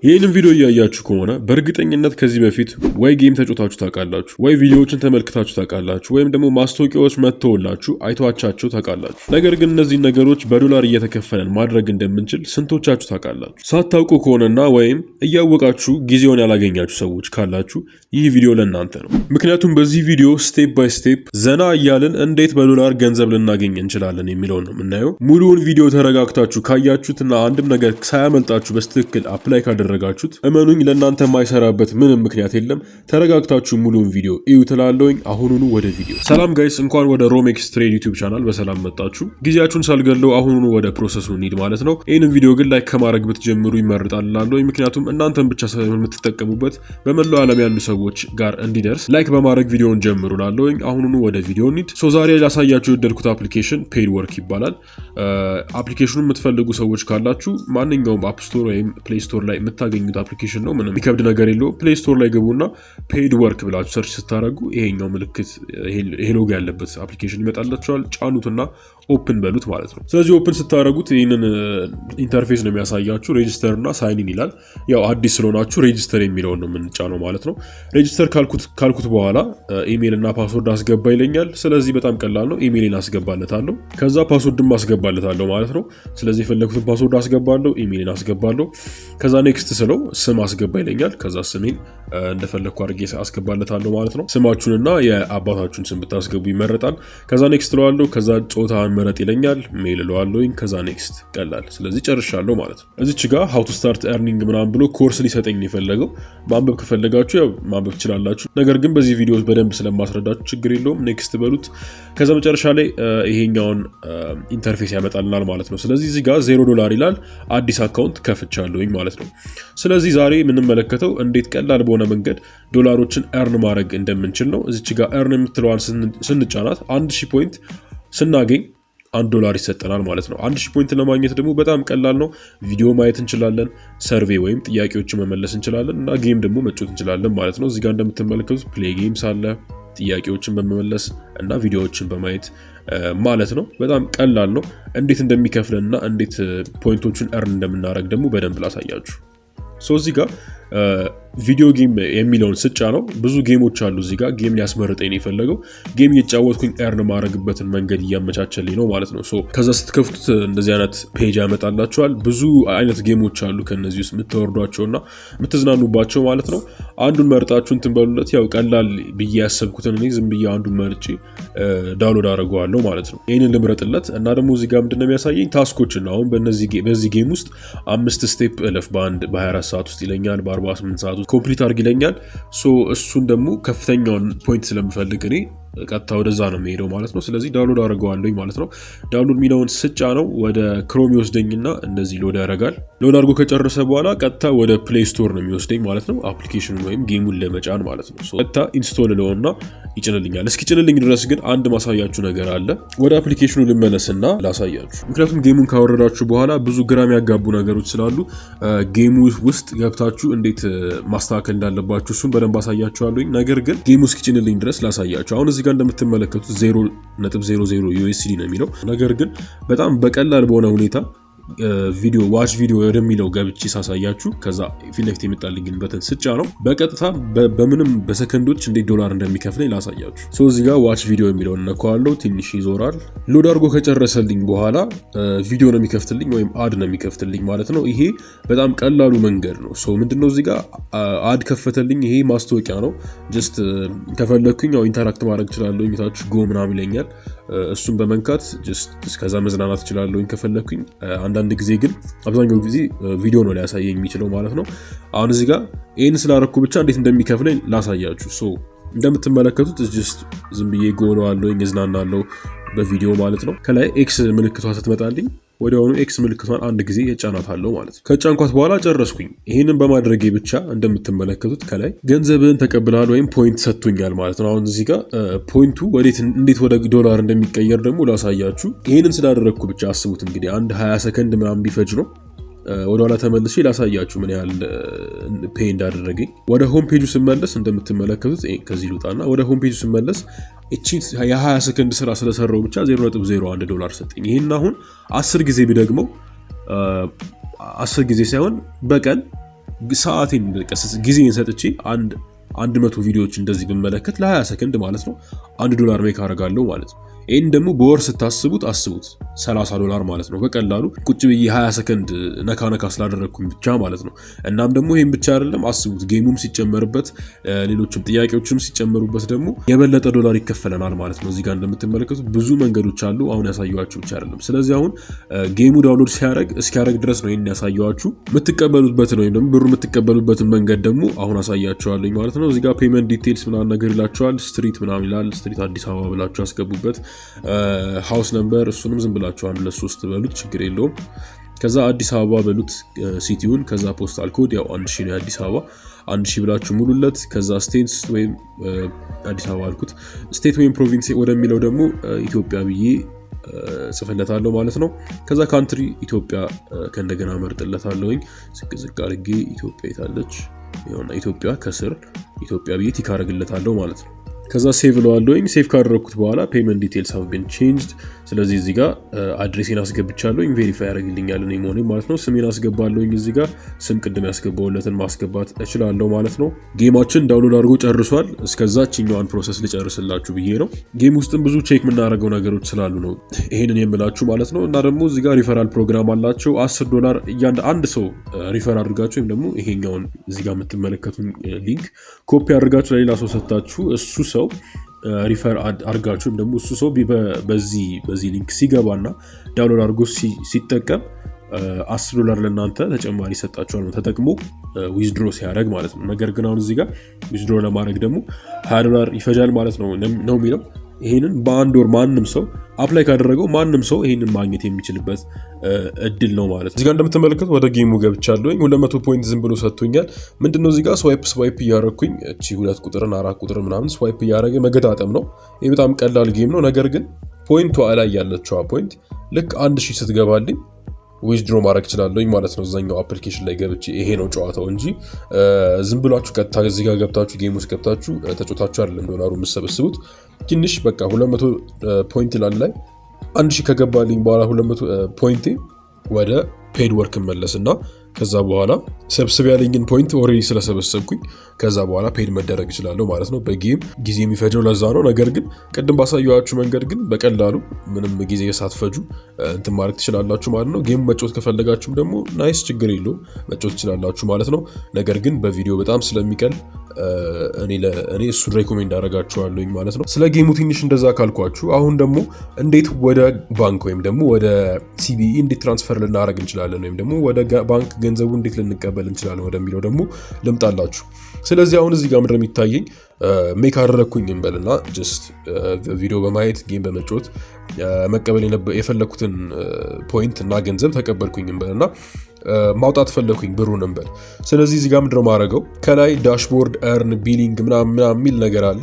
ይህንን ቪዲዮ እያያችሁ ከሆነ በእርግጠኝነት ከዚህ በፊት ወይ game ተጫውታችሁ ታውቃላችሁ፣ ወይ ቪዲዮዎችን ተመልክታችሁ ታውቃላችሁ፣ ወይም ደግሞ ማስታወቂያዎች መጥተውላችሁ አይታችኋቸው ታውቃላችሁ። ነገር ግን እነዚህን ነገሮች በዶላር እየተከፈለን ማድረግ እንደምንችል ስንቶቻችሁ ታውቃላችሁ? ሳታውቁ ከሆነና ወይም እያወቃችሁ ጊዜውን ያላገኛችሁ ሰዎች ካላችሁ ይህ ቪዲዮ ለእናንተ ነው። ምክንያቱም በዚህ ቪዲዮ step by step ዘና እያልን እንዴት በዶላር ገንዘብ ልናገኝ እንችላለን የሚለውን ነው የምናየው። ሙሉውን ቪዲዮ ተረጋግታችሁ ካያችሁትና አንድም ነገር ሳያመልጣችሁ በትክክል apply ካደረጋችሁት እመኑኝ ለእናንተ የማይሰራበት ምንም ምክንያት የለም። ተረጋግታችሁ ሙሉውን ቪዲዮ እዩ ትላለሁኝ። አሁኑኑ ወደ ቪዲዮ። ሰላም guys፣ እንኳን ወደ ሮሜክስ ትሬድ YouTube channel በሰላም መጣችሁ። ጊዜያችሁን ሳልገለው አሁኑኑ ወደ process ኡ እንሂድ ማለት ነው። ይህንን ቪዲዮ ግን like ከማድረግ ብትጀምሩ ይመረጣል እላለሁኝ። ምክንያቱም እናንተን ብቻ ሳይሆን የምትጠቀሙበት በመላው ዓለም ያሉ ሰዎች ጋር እንዲደርስ like በማድረግ ቪዲዮውን ጀምሩ እላለሁኝ። አሁኑኑ ወደ ቪዲዮ እንሂድ። So ዛሬ ላሳያችሁ የወደድኩት application Paid Work ይባላል። Application ኑን የምትፈልጉ ሰዎች ካላችሁ ማንኛውም App Store ወይም Play Store ላይ የምታገኙት application ነው። ምንም የሚከብድ ነገር የለውም። Play Store ላይ ግቡና Paid Work ብላችሁ search ስታደርጉ ይሄኛው ምልክት፣ ይሄ ሎጎ ያለበት application ይመጣላችኋል። ጫኑትና open በሉት ማለት ነው። ስለዚህ open ስታደርጉት ይህንን interface ነው የሚያሳያችሁ። Register እና sign in ይላል። ያው አዲስ ስለሆናችሁ register የሚለውን ነው የምንጫነው ማለት ነው። Register ካልኩት በኋላ ኢሜይል እና password አስገባ ይለኛል። ስለዚህ በጣም ቀላል ነው። ኢሜይልን አስገባለታለሁ፣ ከዛ password ም አስገባለታለሁ ማለት ነው። ስለዚህ የፈለግኩትን password አስገባለሁ፣ ኢሜይልን አስገባለሁ። ከዛ next ስለው ስም አስገባ ይለኛል። ከዛ ስሜን እንደፈለግኩ አድርጌ አስገባለታለሁ ማለት ነው። ስማችሁንና የአባታችሁን ስም ብታስገቡ ይመረጣል። ከዛ next እለዋለሁ። ከዛ ጾታ ምረጥ ይለኛል። Male እለዋለሁኝ። ከዛ next፣ ቀላል። ስለዚህ ጨርሻለሁ ማለት ነው። እዚች ጋር how to start earning ምናምን ብሎ ኮርስ ሊሰጠኝ ነው የፈለገው። ማንበብ ከፈለጋችሁ ያው ማንበብ ትችላላችሁ። ነገር ግን በዚህ ቪዲዮ በደንብ ስለማስረዳችሁ ችግር የለውም። Next በሉት። ከዛ መጨረሻ ላይ ይሄኛውን interface ያመጣልናል ማለት ነው። ስለዚህ እዚህ ጋር $0 ይላል። አዲስ account ከፍቻለሁኝ ማለት ነው። ስለዚህ ዛሬ የምንመለከተው እንዴት ቀላል በሆነ መንገድ ዶላሮችን earn ማድረግ እንደምንችል ነው። እዚች ጋር earn የምትለዋን ስንጫናት 1000 point ስናገኝ 1 ዶላር ይሰጠናል ማለት ነው። 1000 point ለማግኘት ደግሞ በጣም ቀላል ነው። ቪዲዮ ማየት እንችላለን፣ survey ወይም ጥያቄዎችን መመለስ እንችላለን እና game ደግሞ መጫወት እንችላለን ማለት ነው። እዚጋ እንደምትመለከቱት play games አለ፣ ጥያቄዎችን በመመለስ እና ቪዲዮዎችን በማየት ማለት ነው። በጣም ቀላል ነው። እንዴት እንደሚከፍለን እና እንዴት point ኦቹን earn እንደምናደርግ ደግሞ በደንብ ላሳያችሁ። So እዚህ ጋር video game የሚለውን ስጫነው ብዙ game ኦች አሉ። እዚህ ጋር game ሊያስመርጠኝ ነው የፈለገው። Game እየተጫወትኩኝ earn ማድረግበትን መንገድ እያመቻቸልኝ ነው ማለት ነው። So ከዛ ስትከፍቱት እንደዚህ አይነት page ያመጣላችኋል። ብዙ አይነት game ኦች አሉ፣ ከነዚህ ውስጥ የምታወርዷቸውና የምትዝናኑባቸው ማለት ነው። አንዱን መርጣችሁ እንትን በሉለት። ያው ቀላል ብዬ ያሰብኩትን እኔ ዝም ብዬ አንዱን መርጬ download አድርገዋለሁ ማለት ነው። ይህንን ልምረጥለት እና ደግሞ እዚህ ጋር ምንድነው የሚያሳየኝ? Task ኦችን ነው። አሁን በዚህ game ውስጥ አምስት step እለፍ በአንድ በ24 ሰዓት ውስጥ ይለኛል፣ በ48 ሰዓት ውስጥ complete አድርግ ይለኛል። So እሱን ደግሞ ከፍተኛውን point ስለምፈልግ እኔ ቀጥታ ወደዛ ነው የሚሄደው ማለት ነው። ስለዚህ download አድርገዋለሁኝ ማለት ነው። Download የሚለውን ስጫነው ወደ Chrome ይወስደኝና እንደዚህ load ያደርጋል። Load አድርጎ ከጨረሰ በኋላ ቀጥታ ወደ Play Store ነው የሚወስደኝ ማለት ነው። Application ኑን ወይም game ኡን ለመጫን ማለት ነው። ቀጥታ install እለውና ይጭንልኛል። እስኪጭንልኝ ድረስ ግን አንድ ማሳያችሁ ነገር አለ። ወደ application ኑ ልመለስና ላሳያችሁ። ምክንያቱም game ኡን ካወረዳችሁ በኋላ ብዙ ግራ የሚያጋቡ ነገሮች ስላሉ game ኡ ውስጥ ገብታችሁ እንዴት ማስተካከል እንዳለባችሁ እሱን በደንብ አሳያችኋለሁኝ። ነገር ግን game ኡ እስኪጭንልኝ ድረስ ላሳያችሁ። አሁን እዚህ ጋር እንደምትመለከቱት 0.00 USD ነው የሚለው። ነገር ግን በጣም በቀላል በሆነ ሁኔታ ቪዲዮ watch video ወደሚለው ገብቼ ሳሳያችሁ ከዛ ፊት ለፊት የመጣልኝን button ስጫነው በቀጥታ በምንም በሰከንዶች እንዴት ዶላር እንደሚከፍለኝ ላሳያችሁ። So እዚህ ጋር watch video የሚለውን ነካዋለሁ። ትንሽ ይዞራል። Load አድርጎ ከጨረሰልኝ በኋላ ቪዲዮ ነው የሚከፍትልኝ ወይም ad ነው የሚከፍትልኝ ማለት ነው። ይሄ በጣም ቀላሉ መንገድ ነው። So ምንድነው፣ እዚህ ጋር ad ከፈተልኝ። ይሄ ማስታወቂያ ነው። Just ከፈለግኩኝ ያው interact ማድረግ እችላለሁ። ታች go ምናምን ይለኛል። እሱን በመንካት just ከዛ መዝናናት እችላለሁኝ ከፈለግኩኝ። አንዳንድ ጊዜ ግን አብዛኛው ጊዜ ቪዲዮ ነው ሊያሳየኝ የሚችለው ማለት ነው። አሁን እዚህ ጋር ይህን ስላረኩ ብቻ እንዴት እንደሚከፍለኝ ላሳያችሁ። So እንደምትመለከቱት just ዝም ብዬ go እለዋለሁኝ፣ እዝናናለሁ በቪዲዮ ማለት ነው። ከላይ X ምልክቷ ስትመጣልኝ ወዲያውኑ X ምልክቷን አንድ ጊዜ እጫናታለሁ ማለት ነው። ከጫንኳት በኋላ ጨረስኩኝ። ይህንን በማድረጌ ብቻ እንደምትመለከቱት ከላይ ገንዘብህን ተቀብለሃል ወይም point ሰጥቶኛል ማለት ነው። አሁን እዚህ ጋር point ኡ ወዴት እንዴት ወደ ዶላር እንደሚቀየር ደግሞ ላሳያችሁ። ይህንን ስላደረግኩ ብቻ አስቡት እንግዲህ አንድ 20 ሰከንድ ምናምን ቢፈጅ ነው። ወደኋላ ተመልሼ ላሳያችሁ ምን ያህል pay እንዳደረገኝ። ወደ home page ኡ ስመለስ እንደምትመለከቱት፣ ከዚህ ልውጣና ወደ home page ኡ ስመለስ እቺን የ20 ሰከንድ ስራ ስለሰራው ብቻ 0.01 ዶላር ሰጠኝ። ይህን አሁን 10 ጊዜ ቢደግመው፣ 10 ጊዜ ሳይሆን በቀን ሰዓቴን ጊዜን ሰጥቼ 100 ቪዲዮዎች እንደዚህ ብመለከት ለ20 ሰከንድ ማለት ነው $1 make አደርጋለሁ ማለት ነው። ይህን ደግሞ በወር ስታስቡት አስቡት $30 ማለት ነው። በቀላሉ ቁጭ ብዬ 20 ሰከንድ ነካ ነካ ስላደረግኩኝ ብቻ ማለት ነው። እናም ደግሞ ይህም ብቻ አይደለም፣ አስቡት game ኡም ሲጨመርበት ሌሎችም ጥያቄዎችም ሲጨመሩበት ደግሞ የበለጠ ዶላር ይከፈለናል ማለት ነው። እዚህ ጋር እንደምትመለከቱት ብዙ መንገዶች አሉ። አሁን ያሳየኋችሁ ብቻ አይደለም። ስለዚህ አሁን game ኡ download ሲያደርግ እስኪያደርግ ድረስ ነው ይህን ያሳየኋችሁ። የምትቀበሉበትን ወይም ደግሞ ብሩ የምትቀበሉበትን መንገድ ደግሞ አሁን አሳያችኋለሁ ማለት ነው። እዚህ ጋር payment details ምናምን ነገር ይላችኋል። Street ምናምን ይላል። Street አዲስ አበባ ብላችሁ አስገቡበት። House number እሱንም ዝም ብላችሁ 1 2 3 በሉት፣ ችግር የለውም። ከዛ አዲስ አበባ በሉት city ውን። ከዛ postal code ያው 1000 ነው የአዲስ አበባ፣ 1000 ብላችሁ ሙሉለት። ከዛ state ወይም አዲስ አበባ አልኩት፣ state ወይም province ወደሚለው ደግሞ ኢትዮጵያ ብዬ ጽፍለታለሁ ማለት ነው። ከዛ country ኢትዮጵያ ከእንደገና መርጥለታለሁኝ። ዝቅ ዝቅ አድርጌ ኢትዮጵያ የታለች? ይኸውና ኢትዮጵያ፣ ከስር ኢትዮጵያ ብዬ tick አደርግለታለሁ ማለት ነው። ከዛ save እለዋለሁኝ። Save ካደረግኩት በኋላ payment details have been changed። ስለዚህ እዚህ ጋር address ኤን አስገብቻለሁኝ፣ verify ያደርግልኛል እኔ መሆኔን ማለት ነው። ስሜን አስገባለሁኝ። እዚህ ጋር ስም ቅድም ያስገባሁለትን ማስገባት እችላለሁ ማለት ነው። Game ኣችን download አድርጎ ጨርሷል። እስከዛ ችኛዋን process ልጨርስላችሁ ብዬ ነው። Game ውስጥም ብዙ check የምናደርገው ነገሮች ስላሉ ነው ይሄንን የምላችሁ ማለት ነው። እና ደግሞ እዚህ ጋር referral program አላቸው። $10 እያንድ አንድ ሰው refer አድርጋችሁ ወይም ደግሞ ይሄኛውን እዚህ ጋር የምትመለከቱን link copy አድርጋችሁ ለሌላ ሰው ሰጥታችሁ እሱ ሰው refer አድርጋችሁ ወይም ደግሞ እሱ ሰው በዚህ link ሲገባና download አድርጎ ሲጠቀም $10 ለእናንተ ተጨማሪ ይሰጣችኋል ነው፣ ተጠቅሞ withdraw ሲያደርግ ማለት ነው። ነገር ግን አሁን እዚህ ጋር withdraw ለማድረግ ደግሞ $20 ይፈጃል ማለት ነው ነው የሚለው። ይሄንን በአንድ ወር ማንም ሰው apply ካደረገው ማንም ሰው ይሄንን ማግኘት የሚችልበት እድል ነው ማለት ነው። እዚህ ጋር እንደምትመለከቱት ወደ game ኡ ገብቻለሁኝ። 200 point ዝም ብሎ ሰጥቶኛል። ምንድነው እዚህ ጋር swipe swipe እያደረኩኝ እቺ 2 ቁጥርን 4 ቁጥር ምናምን swipe እያደረገ መገጣጠም ነው። ይህ በጣም ቀላል game ነው። ነገር ግን point ኧ ላይ ያለችዋ point ልክ 1000 ስትገባልኝ withdraw ማድረግ እችላለሁኝ ማለት ነው። እዛኛው application ላይ ገብቼ ይሄ ነው ጨዋታው እንጂ ዝም ብላችሁ ቀጥታ እዚህ ጋር ገብታችሁ game ውስጥ ገብታችሁ ተጫውታችሁ አይደለም ዶላሩ የምትሰበስቡት። ትንሽ በቃ 200 point ይላል ላይ፣ 1000 ከገባልኝ በኋላ 200 point ኤ ወደ paid work እመለስና ከዛ በኋላ ሰብስብ ያለኝን point already ስለሰበሰብኩኝ ከዛ በኋላ paid መደረግ እችላለሁ ማለት ነው። በ game ጊዜ የሚፈጀው ለዛ ነው። ነገር ግን ቅድም ባሳየኋችሁ መንገድ ግን በቀላሉ ምንም ጊዜ ሳትፈጁ እንትን ማድረግ ትችላላችሁ ማለት ነው። Game መጫወት ከፈለጋችሁም ደግሞ nice፣ ችግር የለውም፣ መጫወት ትችላላችሁ ማለት ነው። ነገር ግን በቪዲዮ በጣም ስለሚቀል እኔ እሱን recommend አደርጋችኋለሁኝ ማለት ነው። ስለ game ኡ ትንሽ እንደዛ ካልኳችሁ አሁን ደግሞ እንዴት ወደ ባንክ ወይም ደግሞ ወደ CBE እንዴት transfer ልናደርግ እንችላለን ወይም ደግሞ ወደ ባንክ ገንዘቡ እንዴት ልንቀበል እንችላለን ወደሚለው ደግሞ ልምጣላችሁ። ስለዚህ አሁን እዚህ ጋር ምንድነው የሚታየኝ? Make አደረግኩኝ እንበልና just ቪዲዮ በማየት game በመጫወት መቀበል የፈለግኩትን point እና ገንዘብ ተቀበልኩኝ እንበልና ማውጣት ፈለግኩኝ ብሩን እንበል። ስለዚህ እዚህ ጋር ምንድነው ማድረገው? ከላይ dashboard፣ earn፣ billing ምናምን ምናምን የሚል ነገር አለ።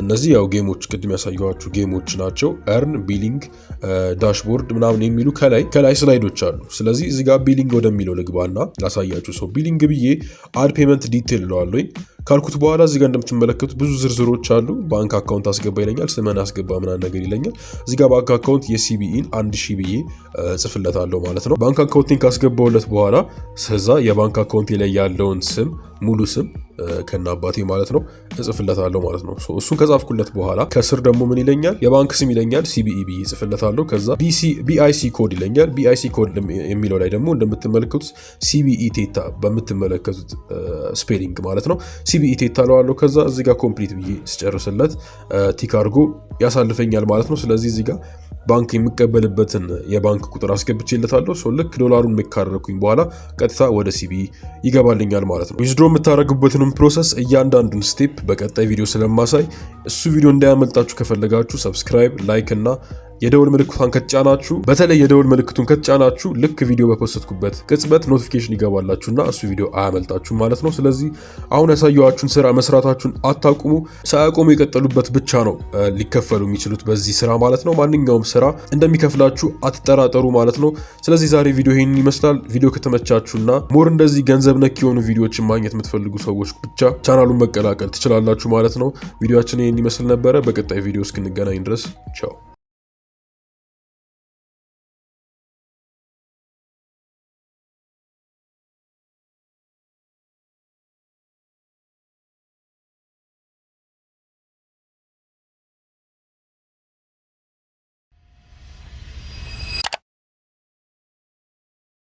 እነዚህ ያው game ኦች ቅድም ያሳየኋችሁ game ኦች ናቸው። Earn፣ billing፣ dashboard ምናምን የሚሉ ከላይ ከላይ slide ኦች አሉ። ስለዚህ እዚህ ጋር billing ወደሚለው ልግባና ላሳያችሁ። So billing ብዬ add payment detail እለዋለሁኝ። ካልኩት በኋላ እዚህ ጋር እንደምትመለከቱት ብዙ ዝርዝሮች አሉ። Bank account አስገባ ይለኛል፣ ስምህን አስገባ ምናምን ነገር ይለኛል። እዚህ ጋር bank account የ CBE ን 1000 ብዬ ጽፍለታለሁ ማለት ነው። Bank account ኤን ካስገባውለት በኋላ ከዛ የ bank account ኤ ላይ ያለውን ስም፣ ሙሉ ስም ከነ አባቴ ማለት ነው፣ እጽፍለታለሁ ማለት ነው። እሱን ከጻፍኩለት በኋላ ከስር ደግሞ ምን ይለኛል? የባንክ ስም ይለኛል። CBE ብዬ እጽፍለታለሁ። ከዛ BIC code ይለኛል። BIC code የሚለው ላይ ደግሞ እንደምትመለከቱት CBE ቴታ በምትመለከቱት spelling ማለት ነው፣ CBE ቴታ እለዋለሁ። ከዛ እዚህ ጋር complete ብዬ ስጨርስለት tick አድርጎ ያሳልፈኛል ማለት ነው። ስለዚህ እዚህ ጋር ባንክ የምቀበልበትን የባንክ ቁጥር አስገብቼለታለሁ። So ልክ ዶላሩን make ካደረግኩኝ በኋላ ቀጥታ ወደ CBE ይገባልኛል ማለት ነው። Withdraw የምታደርጉበትንም process እያንዳንዱን step በቀጣይ ቪዲዮ ስለማሳይ እሱ ቪዲዮ እንዳያመልጣችሁ ከፈለጋችሁ subscribe፣ like እና የደወል ምልክቷን ከተጫናችሁ፣ በተለይ የደወል ምልክቱን ከተጫናችሁ ልክ ቪዲዮ በ post ኩበት ቅጽበት notification ይገባላችሁና እሱ ቪዲዮ አያመልጣችሁም ማለት ነው። ስለዚህ አሁን ያሳየኋችሁን ስራ መስራታችሁን አታቁሙ። ሳያቆሙ የቀጠሉበት ብቻ ነው ሊከፈሉ የሚችሉት በዚህ ስራ ማለት ነው። ማንኛውም ስራ እንደሚከፍላችሁ አትጠራጠሩ ማለት ነው። ስለዚህ ዛሬ ቪዲዮ ይህንን ይመስላል። ቪዲዮ ከተመቻችሁና more እንደዚህ ገንዘብ ነክ የሆኑ ቪዲዮዎችን ማግኘት የምትፈልጉ ሰዎች ብቻ ቻናሉን መቀላቀል ትችላላችሁ ማለት ነው። ቪዲዮአችን ይህን ይመስል ነበረ። በቀጣይ ቪዲዮ እስክንገናኝ ድረስ ቻው።